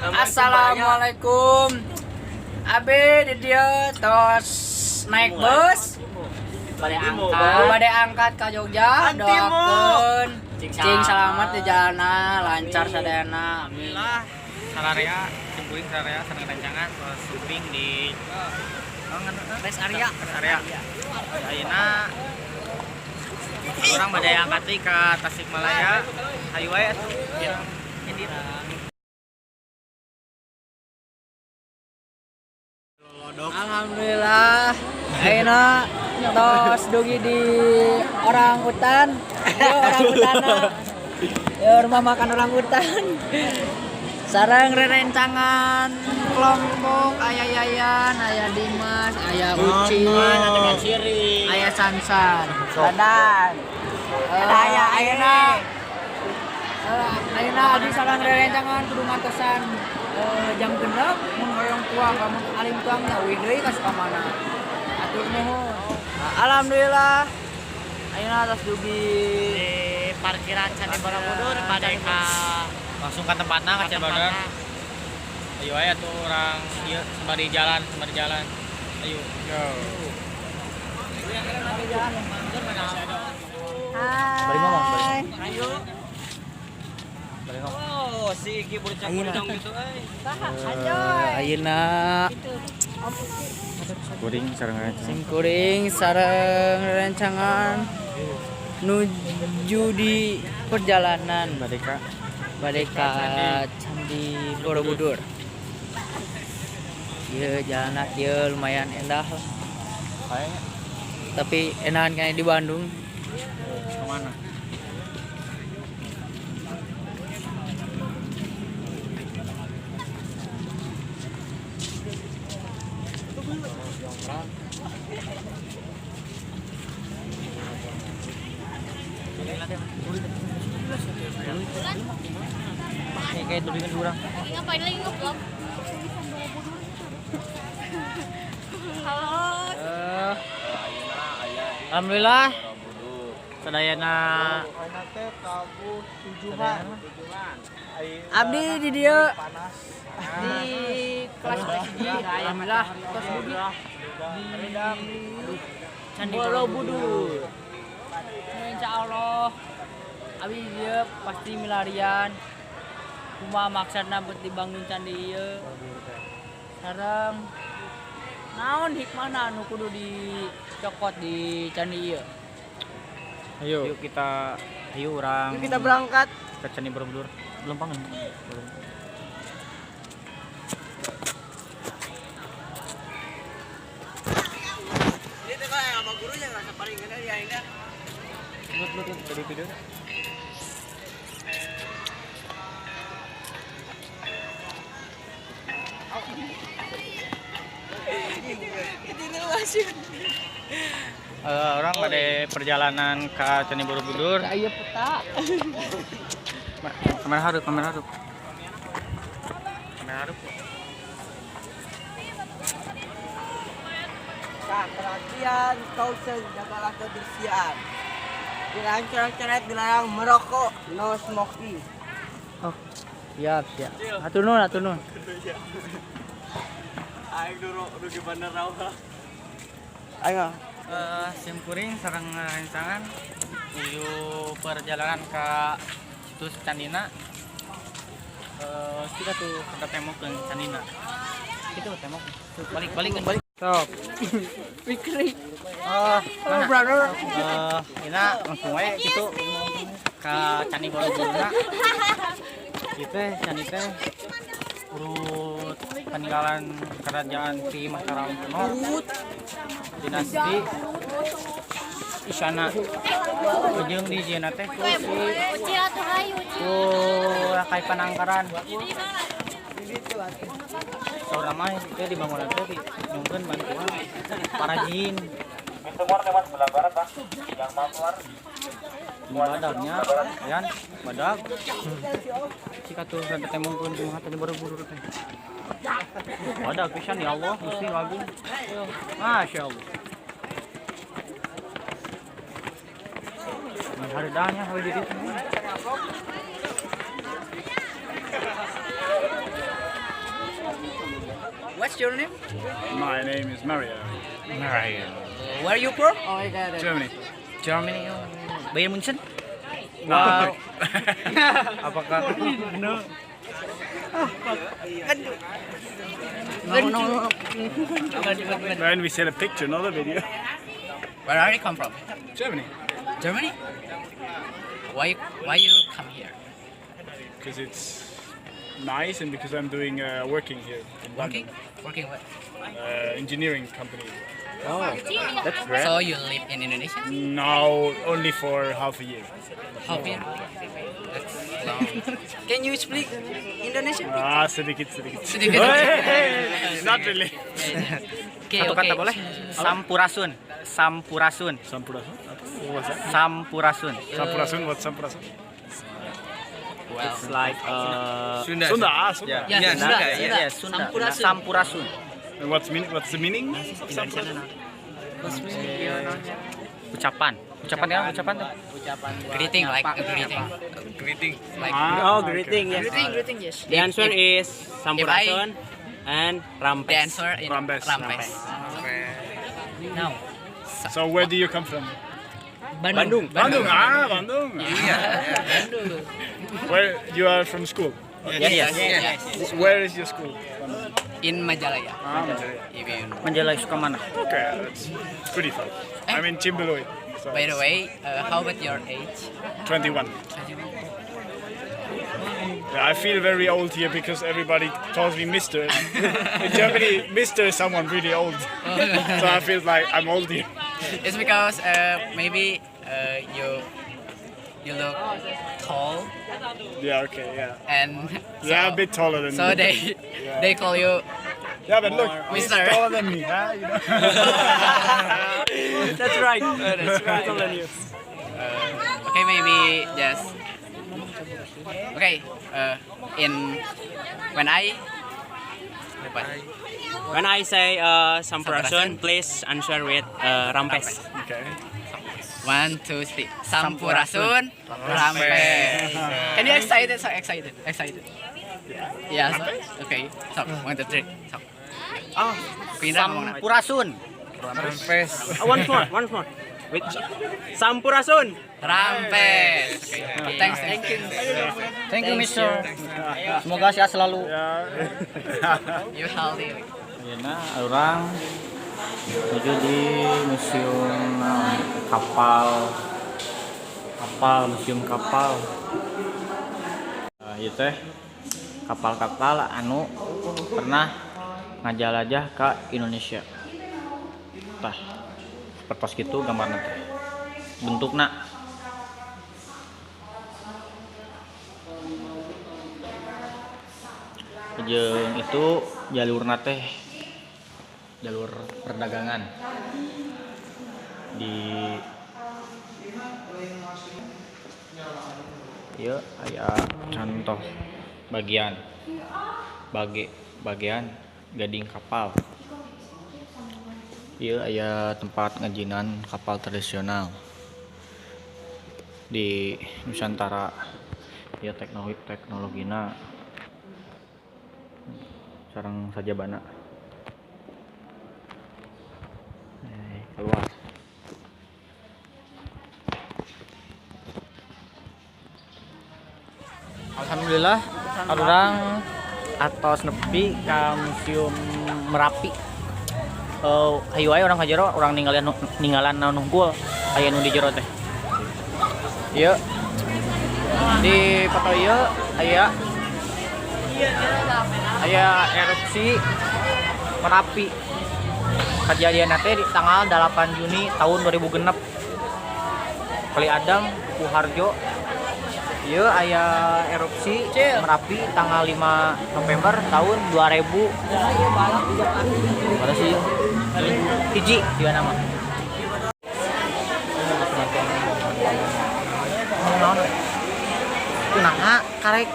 Assalamualaikum. Abi di dieu tos naik bus. Bade angkat. Bade angkat ka Jogja, doakeun cing selamat di jalanan, lancar sadayana. Amin. Alhamdulillah, sararea, simpuling sararea sareng rencangan tos sumping di Rest area. Rest area. Ayeuna urang bade angkat deui ka Tasikmalaya. Hayu wae atuh. Indit. Alhamdulillah. Ayeuna tos dugi di orang hutan. Yo orang hutana. Yo rumah makan orang hutan. Sareng rerencangan kelompok aya Yayan, aya Dimas, aya Uci, aya Sansan. Dadan. Aya ayeuna ayeuna abdi sareng rerencangan kudu ngantosan jam 6 mun hoyong tuang, lamun alim tuangnya uih deui ka Sukamana. Atur nuhun. Alhamdulillah ayeuna atas dugi di parkiran Candi Borobudur bade ka Langsung ka tempatna, ka Candi Borobudur. Ayo wae atuh urang ieu sembari jalan, sembari jalan. Ayo. Go. Bari ngomong, bari. Ayo. Bari ngomong. Oh, si Iki bocah dong gitu euy. Ayeuna Kuring sareng rencang. sing kuring sareng rerencangan nuju di perjalanan Bade ka bade ka Candi Borobudur. Ieu jalanna kieu lumayan endah lah. Kayaknya Tapi enakan kayak di Bandung. kemana? Kayak lebih kan kurang. Ngapain lagi ngevlog? Halo. Alhamdulillah. Sadayana Abdi di dieu di kelas hiji, alhamdulillah tos dugi di Candi Borobudur. Insya Allah abdi di dieu pasti milarian kumaha maksudna buat dibangun candi ieu. Sareng naon hikmahna anu kudu dicokot di candi ieu. Ayo. Yuk kita, ayo orang. Yuk kita berangkat. Ke Candi Borobudur. Belum bangun. Belum. Ini tuh kayak sama gurunya ngerasa paling gede dia ini. Lut lut lut dari video. Orang pada perjalanan ke Candi Borobudur. Aya peta. Kamera harup, kamera harup. Kamera harup. Nah, perhatian, kausen, jagalah kebersihan. Dilarang coret-coret, dilarang merokok, no smoking. Oh, siap, siap. Atur nuhun, atur nuhun. Aing dulu rugi bener rawa. Ayo. Sim kuring sareng rencangan menuju perjalanan ke situs Candina. Kita tuh ke tembok ke Candina. Itu tembok. Balik balik balik. Stop. Fikri. Oh, mana? Brother. Ini langsung wae gitu ke Candi Borobudur. Itu candi teh urut peninggalan kerajaan di Mataram kuno. Dinasti Isana. Ujung di jieuna teh ku si Uci atuh hayu Uci. ku Rakai Panangkaran. Saurna mah itu dibangun teh di nyungkeun bantuan para jin. Ini badagnya, yan, badag. Cika tuh sampai tembongkeun kumaha tadi Borobudur teh. Badag pisan ya Allah, Gusti Agung. Masya Allah. Ini hareudahnya we di ditu. What's your name? My name is Mario. Mario. Where are you from? Germany. Germany. Bayern Munchen? Wow. Apakah No. No, no. Then we sent a picture, not a video. Where are you come from? Germany. Germany? Why you come here? Because it's nice and because I'm doing working here. In Working? London. Working what? Engineering company. Oh, that's great. So you live in Indonesia? Now only for half a year. Half year? That's long. Can you speak Indonesian? Ah, sedikit sedikit. Sedikit. Not really. Okay, Satu okay. kata boleh? Sampurasun. Sampurasun. Sampurasun? Apa? What was that? Sampurasun. Sampurasun? What's sampurasun? Well, It's like Sunda. Sunda. Ah, Sunda. Yeah, Sunda, Sunda. Yeah, Sunda. Sampurasun. Sampurasun. And what's the meaning of sampurasun? Ucapan. Ucapan ya, ucapan tuh. Greeting, like a greeting. Greeting. Like Ah, Oh, greeting, yes. greeting, greeting, yes. The answer is sampurasun and rampes. The answer in Rampes. Rampes. No. So where do you come from? Bandung. Bandung. Ah, Bandung. Yeah. Bandung. Where you are from school? Yes. Yes. Where is your school? In Majalaya. Ah, Majalaya. If you know. Majalaya Sukamana. Okay, that's pretty far. I'm in Cimbuluy. So By the way, how about your age? 21. Yeah, I feel very old here because everybody calls me Mister. In Germany, Mister is someone really old. So I feel like I'm old here. It's because maybe you look tall Yeah, okay, yeah. and so, Yeah, a bit taller than so me. they Yeah. they call you Yeah, but look, he's Mister. taller than me, huh? You know? That's right. That's right. Taller than you. Okay, maybe just okay. In when I what? When I say sampurasun, please answer with rampes. Okay. 1, 2, 3. Sampurasun, rampes. Can you excited? So excited, excited. Yeah. So, okay. So 1, 2, 3. So. Oh, Quindra ngomong na. Sampurasun. Rampes. Once more, once more. With sampurasun. Rampes. Okay. Thanks, thank you. Thank you, Mister. Semoga sehat selalu. Yeah. You healthy. Ayeuna urang menuju di museum kapal, museum kapal. Ieu teh kapal-kapal anu pernah ngajalajah ke Indonesia. Tah, sepertos gitu gambarna teh. Bentukna. Jeung itu jalurna teh jalur perdagangan di ieu aya contoh bagian bagian gading kapal. Ieu aya tempat ngajinan kapal tradisional di Nusantara. Ieu teknologina sareng sajabana. Keluar. Alhamdulillah urang atos nepi ka Museum Merapi. Hayu wae urang ka jero, urang ninggalan naon hungkul aya nu di jero teh. Ieu di foto ieu aya erupsi Merapi. Kejadian teh di tanggal 8 Juni tahun 2006. Kali Adang, Kuharjo. Ieu aya erupsi Merapi tanggal 5 November tahun 2000. Mana sih? Hiji ieu nama. Kunaha karek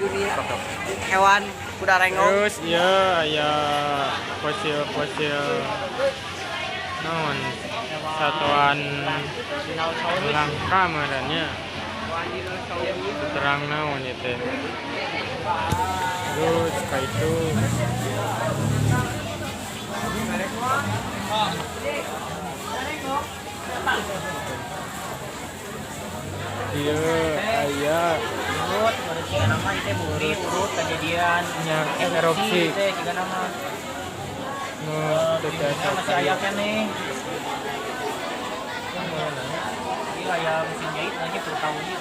Dunia hewan kuda rengong. Terus ya ya fosil-fosil naon satuan langka madannya terang naon itu. Terus ka itu. Iya, aya Urut, urut siga nama ieu teh bukti urut kejadian nya erupsi teh siga nama. Nu teu tiasa Masih aya keneh. Iya, aya mesin jahit lagi per tahun ieu.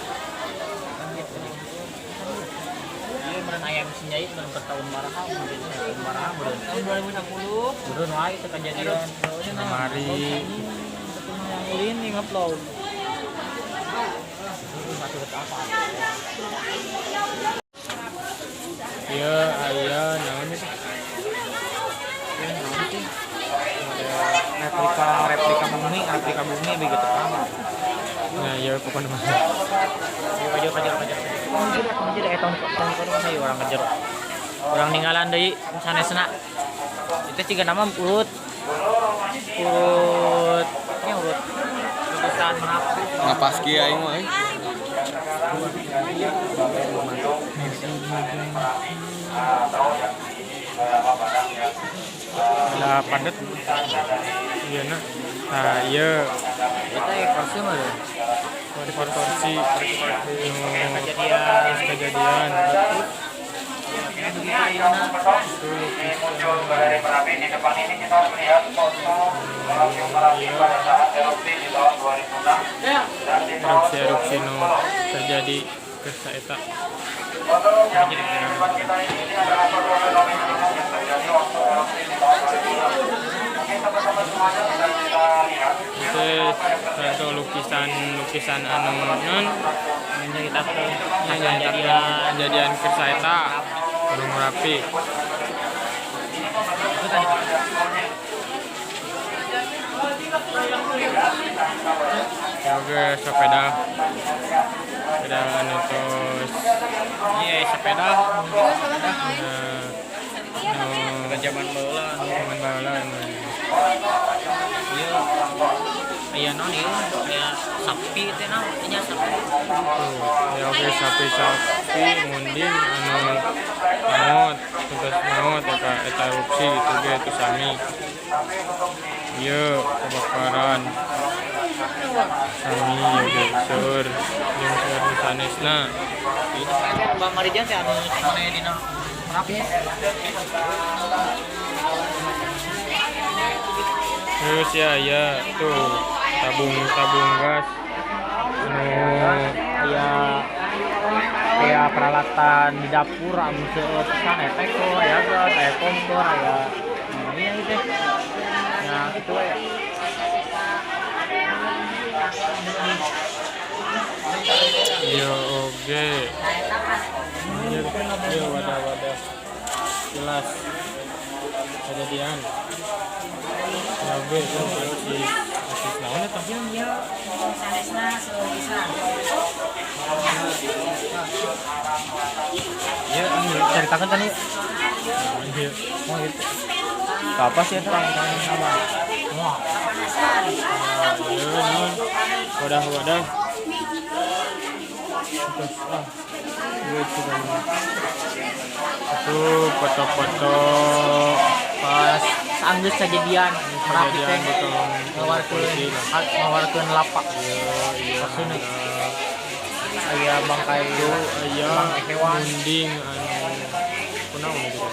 Iya, meureun aya mesin jahit meureun per tahun baraha, meureun tahun baraha meureun. Tahun 2010 Meureun wae teh kejadian. Lemari. Yang ulin nih ngupload. Iya, aya naon itu? Replika replika bumi begitu paham. Nah, iya pokoknya mah. Ayo kajar kajar kajar. Kajar eh tahun tahun tahun saya orang kejar. Orang ninggalan deui sanesna. Itu siga nama urut urut ini urut letusan Merapi. Ngapaski aing mah euy. Ada padet. Iya na. Nah, iya Eta ya kursi mah deh. kursi nu Kejadian kejadian. Muncul dari Merapi di depan ini kita melihat foto Museum Merapi pada saat erupsi di tahun 2006 dan di tahun Erupsi-erupsi nu 2010. terjadi ke saeta. Foto yang di depan kita ini adalah foto fenomena alam yang terjadi waktu erupsi di tahun 2006. Mungkin teman-teman semuanya bisa kita lihat. Itu contoh lukisan-lukisan anu non menceritakan nyaritakeun kejadian ke saeta Gunung Merapi. Ya oke sepeda. Sepeda anu tos Iya, sepeda nah, nu zaman baheula. zaman baheula anu. Iya. Aya naon ieu? Aya sapi teh naon? Nya sapi. Tuh, ya oke sapi-sapi munding anu maot, tuntas maot eta eta erupsi gitu ge itu sami. Ieu kebakaran. Sami ieu ge seueur jeung seueur nu sanesna. Bang Marijan teh anu mana dina Merapi. Terus ya ya tuh tabung-tabung gas anu Aya kayak peralatan di dapur anu seueur pisan aya teko, aya gas, aya kompor, aya nah, iya gitu. Nah, gitu we. Iya oge. Iya iya wadah-wadah. Jelas kejadian. Ya oge ieu asis asis naon eta? Sanesna selukisan. Iya, ceritakan tadi. Iya. Oh gitu. Apa sih itu? Wah, Iya naon? Wadah-wadah. Terus ah. Iya juga. Itu foto-foto pas sanggeus kejadian Merapi teh kejadian ditolong ngawarkeun polisi lah. ngawarkeun lapak. Iya iya. Maksudnya aya bangkai Itu aya bangkai hewan. munding anu kunaon gitu.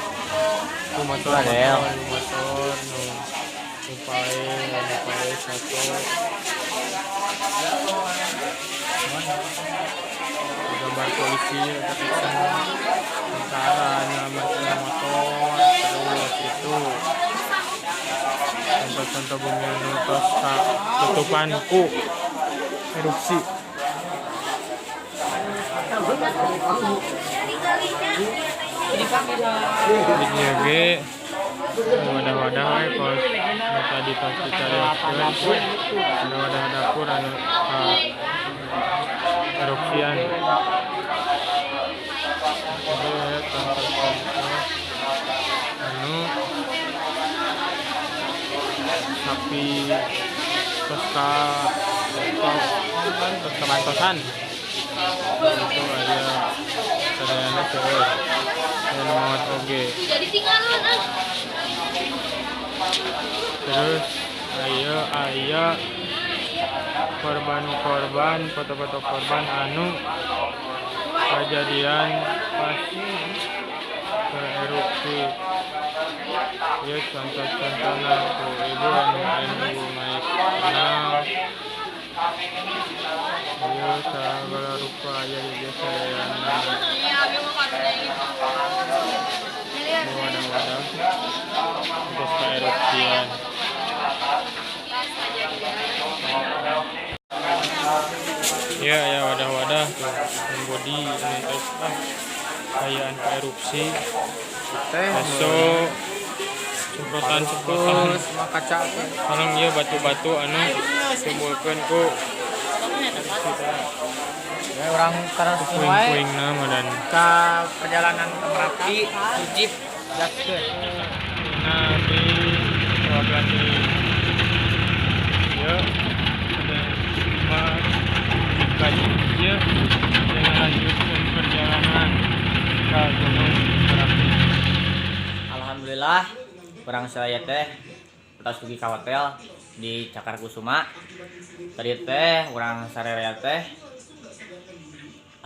Itu motor Adel. motor motor nu nu pae nu pae satu. Gambar polisi ada action tentara nyelamatin motor terus itu contoh-contoh bumi anu tos tutupan ku erupsi. Di dieu ge wadah-wadah we kos nu tadi tos dicarioskeun ada wadah dapur anu ka erupsian. Itu ya contoh-contoh anu sapi tos ka tos ka bantosan. Itu aya sadayana seueur. aya nu maot oge. Jadi tinggalan ah. Terus aya aya korban-korban, foto-foto korban anu kejadian pas erupsi. Ieu contoh-contohna tuh, ibu anu anu naik kenal. Ieu sagala rupa aya di dieu sadayana. Wadah-wadah terus kaerupsian. Ya ya, wadah-wadah tuh body anu tos ah ayaan ka erupsi. Teh. Besok semprotan-semprotan. Terus mah kaca teh. Sareng ieu batu-batu anu timbulkeun ku Ya, urang terus wae puing-puingna mah dan ka perjalanan ke Merapi, jeep gaskeun. Nah, di perwakilan di ya ada lima kaji ya dengan lanjutkan perjalanan ke Gunung Merapi. Alhamdulillah, urang sadaya teh tos dugi ka hotel di Cakar Kusuma. Tadi teh urang sararea teh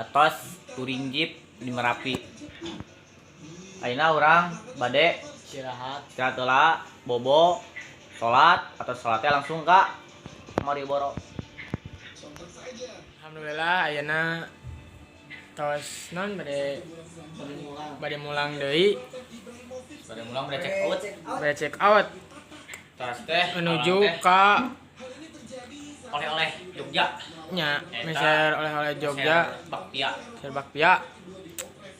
atos touring jeep di Merapi. Ayeuna urang bade Istirahat. Istirahat heula, bobo, salat atau salatnya langsung ka Malioboro. Alhamdulillah, ayeuna tos non bade bade mulang deui. Bade mulang, bade check out. Bade check out. Terus teh menuju urang teh ka oleh-oleh Jogja. Nya. Eta. Meser oleh-oleh Jogja. Meser bakpia. Meser bakpia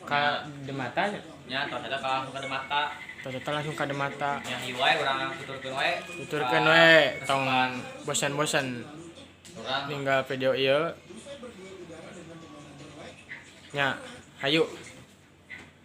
ka Demata nya. Nya, tos eta ka langsung ka Demata. Tos eta langsung ka Demata. Nya, ieu wae urang tuturkeun wae. Tuturkeun we, tong bosan-bosan Urang ninggal video ieu nya. Hayu.